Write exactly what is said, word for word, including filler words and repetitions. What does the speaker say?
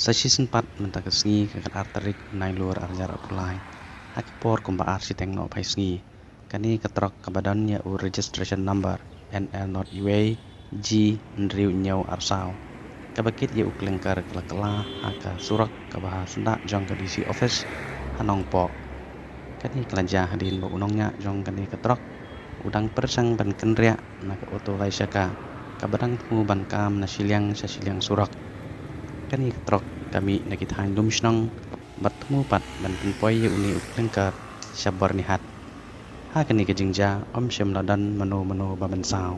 Ta shisien pat mynta ka sngi ka khatar tarik Nailur arhajar arphew lai, ha ka por kumba ar shiteng nohphai sngi, kane ka trok kaba don ïa u registration number N L not U A G hynriew hynñiew arsaw, kaba kit ïa u klinker ka la kylla ha ka surok kaba ha syndah jong ka D C office ha Nongpoh. Kane ka la jia hadien ba u nongñiah jong kane ka trok u dang pyrshang ban kynriah na ka auto Laishaka kaba dang thmu ban kam na shiliang sha shiliang surok. Kane ka trok ka mih na ki thaiñ Lumshnong bad thmu pat ban pynpoi ïa une u klinker sha Byrnihat. Ha kane ka jingjia ym shym la don mano mano ba mynsaw.